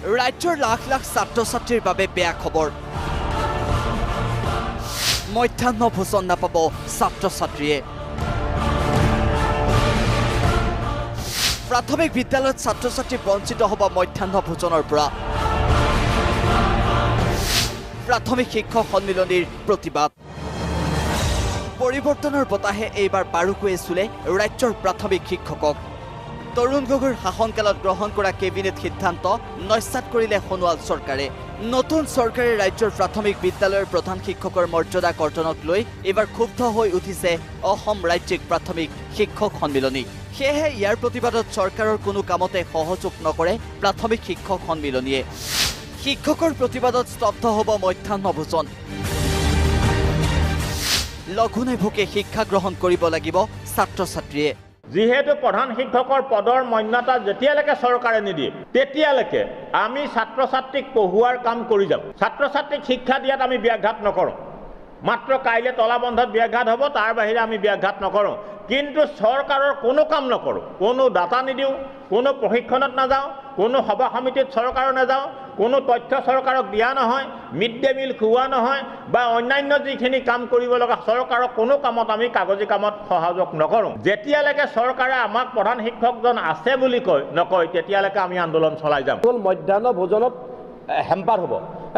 ৰাজ্যৰ লাখ লাখ ছাত্ৰ ছাত্ৰীৰ বাবে বেয়া খবৰ। মধ্যাহ্ন ভোজন নাপাব ছাত্ৰ ছাত্ৰীয়ে। প্ৰাথমিক বিদ্যালয়ত ছাত্ৰ ছাত্ৰী বঞ্চিত হ'ব মধ্যাহ্ন ভোজনৰ পৰা। প্ৰাথমিক শিক্ষক সন্মিলনীৰ প্ৰতিবাদ। পৰিৱৰ্তনৰ বতাহে এইবাৰ বাৰুকৈয়ে চুলে ৰাজ্যৰ প্ৰাথমিক শিক্ষকক। তৰুণ গগৈৰ শাসনকালত গ্ৰহণ কৰা কেবিনেট সিদ্ধান্ত নস্যাৎ কৰিলে সোণোৱাল চৰকাৰে। নতুন চৰকাৰে ৰাজ্যৰ প্ৰাথমিক বিদ্যালয়ৰ প্ৰধান শিক্ষকৰ মৰ্যাদা কৰ্তনক লৈ এইবাৰ ক্ষুব্ধ হৈ উঠিছে অসম ৰাজ্যিক প্ৰাথমিক শিক্ষক সন্মিলনী। সেয়েহে ইয়াৰ প্ৰতিবাদত চৰকাৰৰ কোনো কামতে সহযোগ নকৰে প্ৰাথমিক শিক্ষক সন্মিলনীয়ে। শিক্ষকৰ প্ৰতিবাদত স্তব্ধ হ'ব মধ্যাহ্ন ভোজন। লঘোণে ভোকে শিক্ষা গ্ৰহণ কৰিব লাগিব ছাত্ৰ ছাত্ৰীয়ে। যিহেতু প্ৰধান শিক্ষকৰ পদৰ মান্যতা যেতিয়ালৈকে চৰকাৰে নিদিয়ে তেতিয়ালৈকে আমি ছাত্ৰ ছাত্ৰীক পঢ়ুৱাৰ কাম কৰি যাম। ছাত্ৰ ছাত্ৰীক শিক্ষা দিয়াত আমি ব্যাঘাত নকৰোঁ। মাত্ৰ কাইলৈ তলাবন্ধত ব্যাঘাত হ'ব, তাৰ বাহিৰে আমি ব্যাঘাত নকৰোঁ। কিন্তু চৰকাৰৰ কোনো কাম নকৰোঁ, কোনো ডাটা নিদিওঁ, কোনো প্ৰশিক্ষণত নাযাওঁ, কোনো সভা সমিতিত চৰকাৰৰ নাযাওঁ, কোনো তথ্য চৰকাৰক দিয়া নহয়, মিড ডে মিল খুওৱা নহয় বা অন্যান্য যিখিনি কাম কৰিব লগা চৰকাৰক কোনো কামত আমি কাগজী কামত সহযোগ নকৰোঁ। যেতিয়ালৈকে চৰকাৰে আমাক প্ৰধান শিক্ষকজন আছে বুলি কয় নকয় তেতিয়ালৈকে আমি আন্দোলন চলাই যাম। কেৱল মধ্যাহ্ন ভোজনত হেম্পাৰ হ'ব,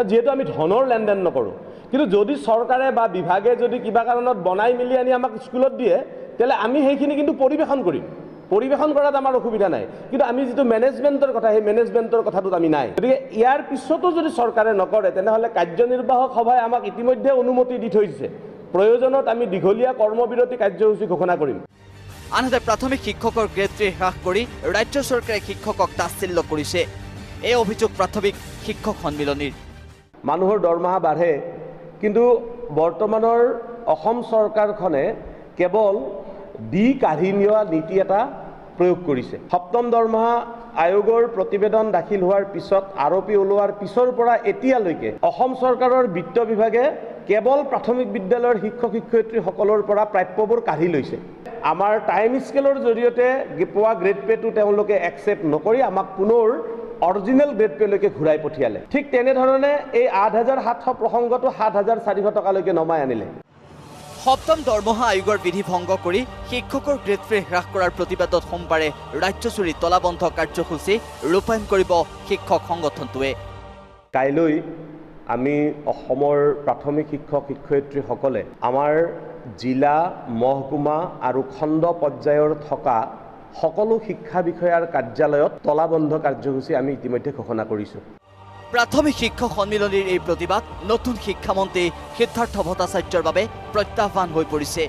যিহেতু আমি ধনৰ লেনদেন নকৰোঁ। কিন্তু যদি চৰকাৰে বা বিভাগে যদি কিবা কাৰণত বনাই মেলি আনি আমাক স্কুলত দিয়ে, তেতিয়াহ'লে আমি সেইখিনি কিন্তু পৰিৱেশন কৰিম। পৰিৱেশন কৰাত আমাৰ অসুবিধা নাই, কিন্তু আমি যিটো মেনেজমেণ্টৰ কথা, সেই মেনেজমেণ্টৰ কথাটোত আমি নাই। গতিকে ইয়াৰ পিছতো যদি চৰকাৰে নকৰে, তেনেহ'লে কাৰ্যনিৰ্বাহক সভাই আমাক ইতিমধ্যে অনুমতি দি থৈছে, প্ৰয়োজনত আমি দীঘলীয়া কৰ্মবিৰতি কাৰ্যসূচী ঘোষণা কৰিম। আনহাতে প্ৰাথমিক শিক্ষকৰ গ্ৰেড পে হ্ৰাস কৰি ৰাজ্য চৰকাৰে শিক্ষকক তাচ্ছিল্য কৰিছে। এই অভিযোগ প্ৰাথমিক শিক্ষক সন্মিলনীৰ। মানুহৰ দৰমহা বাঢ়ে, কিন্তু বৰ্তমানৰ অসম চৰকাৰখনে কেৱল দি কাঢ়ি নিয়া নীতি এটা প্ৰয়োগ কৰিছে। সপ্তম দৰমহা আয়োগৰ প্ৰতিবেদন দাখিল হোৱাৰ পিছত, আৰোপি ওলোৱাৰ পিছৰ পৰা এতিয়ালৈকে অসম চৰকাৰৰ বিত্ত বিভাগে কেৱল প্ৰাথমিক বিদ্যালয়ৰ শিক্ষক শিক্ষয়িত্ৰীসকলৰ পৰা প্ৰাপ্যবোৰ কাঢ়ি লৈছে। আমাৰ টাইম স্কেলৰ জৰিয়তে পোৱা গ্ৰেড পে'টো তেওঁলোকে একচেপ্ট নকৰি আমাক পুনৰ অৰিজিনেল গ্ৰেড পে'লৈকে ঘূৰাই পঠিয়ালে। ঠিক তেনেধৰণে এই ৮৭০০ প্ৰসংগটো ৭৪০০ টকালৈকে নমাই আনিলে। সপ্তম দৰমহা আয়োগৰ বিধি ভংগ কৰি শিক্ষকৰ গ্ৰেড পে হ্ৰাস কৰাৰ প্ৰতিবাদত সোমবাৰে ৰাজ্যজুৰি তলাবন্ধ কাৰ্যসূচী ৰূপায়ণ কৰিব শিক্ষক সংগঠনটোৱে। কাইলৈ আমি অসমৰ প্ৰাথমিক শিক্ষক শিক্ষয়িত্ৰীসকলে আমাৰ জিলা, মহকুমা আৰু খণ্ড পৰ্যায়ৰ থকা সকলো শিক্ষা বিষয়াৰ কাৰ্যালয়ত তলাবন্ধ কাৰ্যসূচী আমি ইতিমধ্যে ঘোষণা কৰিছোঁ। প্ৰাথমিক শিক্ষক সন্মিলনীৰ এই প্ৰতিবাদ নতুন শিক্ষামন্ত্ৰী সিদ্ধাৰ্থ ভট্টাচাৰ্যৰ বাবে প্ৰত্যাহ্বান হৈ পৰিছে।